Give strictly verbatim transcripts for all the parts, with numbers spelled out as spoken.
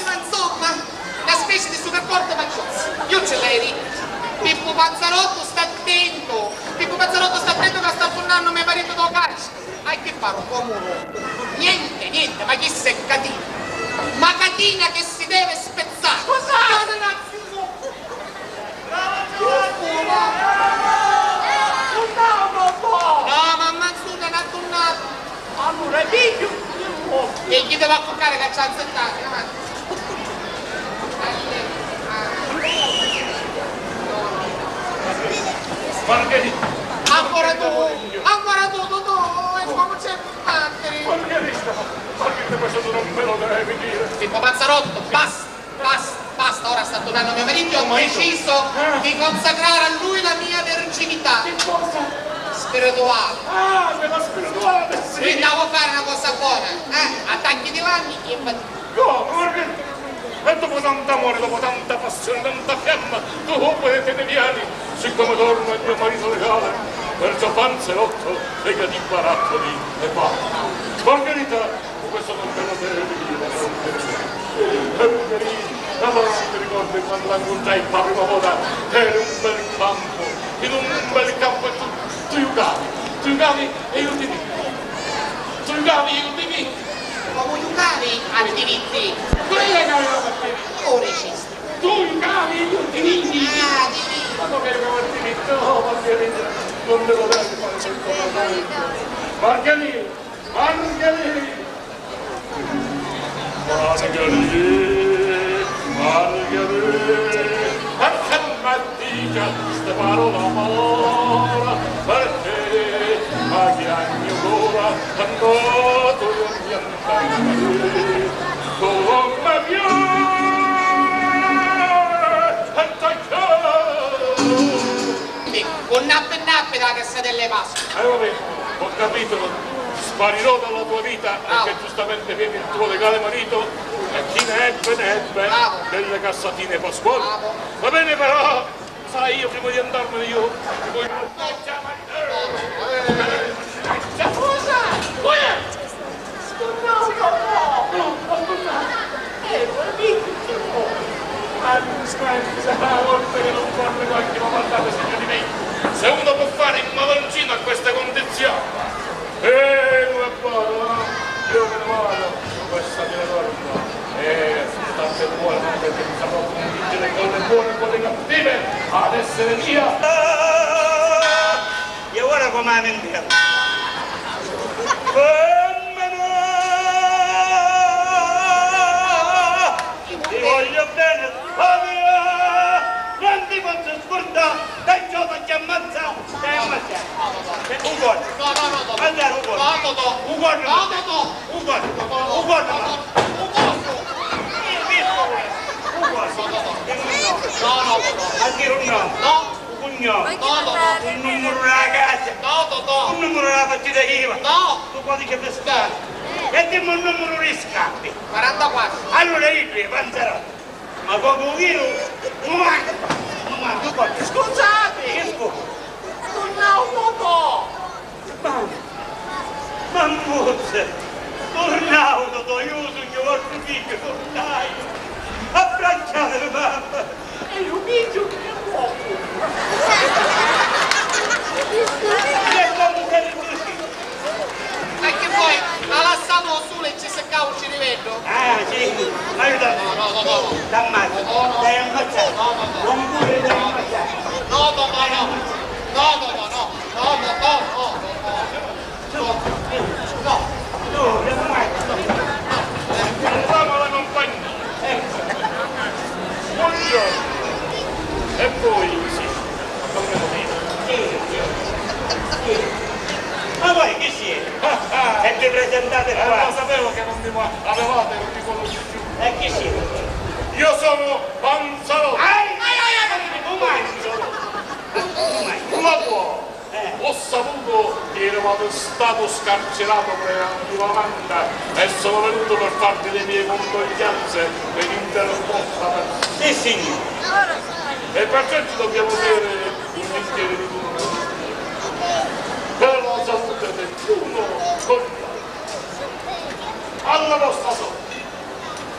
Ma insomma, na speci di superporto maggiosi. Iu ci l'haiu dittu. Pippu Panzarottu, sta attentu! Pippu Panzarottu, sta attentu ca sta tunnannu me maritu dô carceri! A chi parru comu un rompu? Niente, niente, ma chissa è catina! Ma catina che si deve spezzare! Scusate un attimo! No, ma manzuta, n'ha tunnatu! Allura, pigghiu il fuoco! E chi ti va a cuccare che c'ha azzettato, avanti! Margherita! Ancora tu, ancora tu, tu, tu, e come c'è Margherita! Margherita, questo tu non me lo devi dire! Pippo Panzarotto, basta! Basta, basta, ora sta tunnannu me maritu e ho deciso di consacrare a lui la mia verginità. Che cosa? Spirituale. Ah, quella spirituale, sì. Quindi devo fare una cosa buona, eh? Attacchi di vanni e va. No, Margherita, e dopo tanto amore, dopo tanta passione, tanta fiamma, tu poi te ne vieni, siccome torna il mio marito legale, perciò Panzerotto, lega di barattoli e va. Margherita, questo non te lo devi dire, non te lo devi dire. E Margherita, allora non ti ricordi quando la incontrai per la prima volta? Eri un bel campo, in un bel campo e tu, tu giucavi, tu giucavi e io ti vitti. Tu giucavi e io ti vitti. Comu giucavi a ti vitti? Quello che aveva fatto io. Ora esisti. Tu giucavi e io ti vitti. Ah, ti vitti. Ma come che non ti vitti? No, Margherita, non te lo devi fare questo. Margherita. Margherita! Margherita! Margherita! E che mi dica sta parola amara, perché mi chiami ora, quando tu non mi aspetti, tu non mi piaci, e te chiamo. Sì, un nappi nappi da testa delle Pasqua. Eh, vabbè, ho capito, sparirò dalla tua vita perché giustamente viene il tuo legale marito e chi ne ebbe ne ebbe delle cassatine pasquali. Bravo. Va bene, però, sai, io prima di andarmene io ti voglio... Scusa! Uè! Scusa! No, no, no, no, no, no. Eh, ma dici, ma mi dispiace, sarà la volta che non guardo qualche, ma guardate, signori miei, se uno può fare il mavancino a queste condizioni, eh, non è buono, no? Io me ne vado, questa mia donna, eh, state buone, no? Perché mi saprò convincere con le buone e con le cattive ad essere mia. E ora come la mentela? Femmina! Ti voglio bene, Fabio! Non ti posso scordare, perciò ti ammazzo, ti ammazzo. Un colpo. No, no, no, no. Andare un colpo. No, no, no. Un colpo. No, no, no. Un colpo. Un colpo. Un colpo. Un colpo. No, no, no. A dire un no. No. Cugnò. No, no, no. Un numuru della casa. No, no, no. Un numuru della partita iva. No. Lu codice fiscale. E dimmi un numuru di scarpi. Quarantaquattro. Allura iddu, Panzerotto. Ma comu viru? Nu mancu. Nu mancu, poi. Scusate. Che scusa? Turnau Totò. Ma, ma muzza, turnau Totò, iu sugnu vostru figghiu, turnai. Abbracciatemi, mamma. E lu figghiu chi è uomu? E quannu seri così? E che vuoi? La lassamu sula e ci seccau u ciriveddu? Ah, sì, aiutami. No, no, no, no. T'ammazzo, no, no, no, t'hai ammazzatu. No, no, no. Non pure t'hai ammazzatu. No, no, no, no. No, no, no, no. No, no, no, no, no, no. No, no, no, no. Salutiamo la compagnia. Buongiorno. E voi, sì, ma voi chi siete? E vi presentate qua? Eh, lo sapevo che non mi avevate riconosciuto. E chi siete? Io sono Panzarotto. Ai, ai, ai, ai, ai, oh my. Oh my. Lavoro. Eh. Ho saputo che eravate stato scarcerato preventivamente e sono venuto per farvi le mie condoglianze per intera vostra persona. Sì, signore. E perciò ci dobbiamo bere un bicchiere di vino per la salute di uno con l'altro. Alla vostra salute.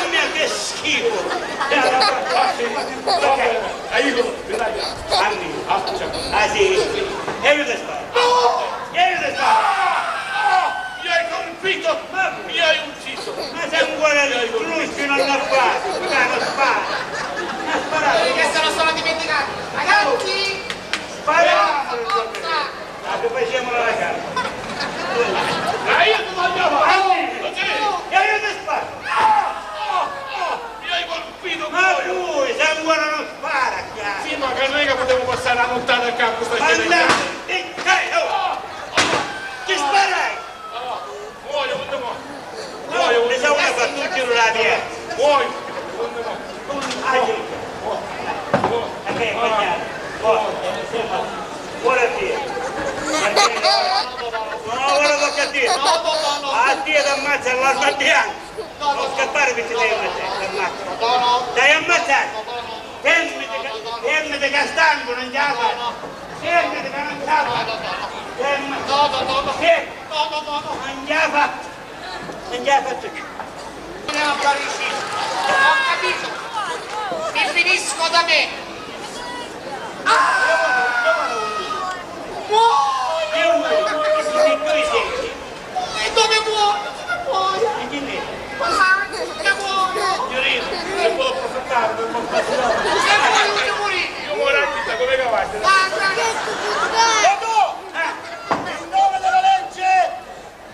Mamma mia, che schifo! Aiuto, aiuto! Anni. Ah, sì? E io ti sparo! E io ti sparo! Mi hai colpito! Ma mi hai ucciso! Ma sei ancora lì, non fa! Ma non spara! Ma spara! Che se lo sono dimenticato! Ragazzi! Spariamo! Forza! Ah, che facciamo la ragazza? Ma io ti voglio fare! Così! E io ti sparo! Ah! Ah! Mi hai colpito! Ma tu, se ancora non spara qua! Sì, ma che non è che possiamo passare la nottata qua con sta gente! Ma andate! Eh, eh, oh! Ti sparai! Ah! Muoio, quanto muoio! Muoio, mi sa una fatto un giro la via! Muoio! Quanto muoio! Ah, sì! Muoio! Muoio! E che è mangiato? Muoio! Ora a te! A te! No, ora tocca a te! A te ti ammazzo all'arma bianca! Non scappare perché ti devi ammazzare, ti ammazzo! Ti devi ammazzare! Fermati che, fermati che stanco, non ce la faccio! Fermati che non ce la faccio! Fermati! Fermati! Non ce la faccio! Non ce la faccio più! Non ho capito! Mi finisco da me! Ah! Muoio! Muoio! Muoio! Dove muoio? Dove muoio? Ma che muoio? Signorina, io non posso fare, non posso fare. Senti, io voglio morire. Io muoio a vita, come che faccio? Basta! Toto! Eh! In nome della legge,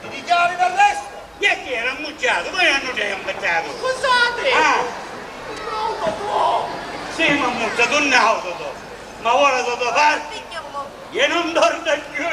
ti dichiaro in arresto! E chi era ammucciato? Poi non ci hai ammucciato! Scusate! Ah! No, Totò! Sì, ma muccia, tu no, Totò! Ma ora Totò parte? Io non torno più!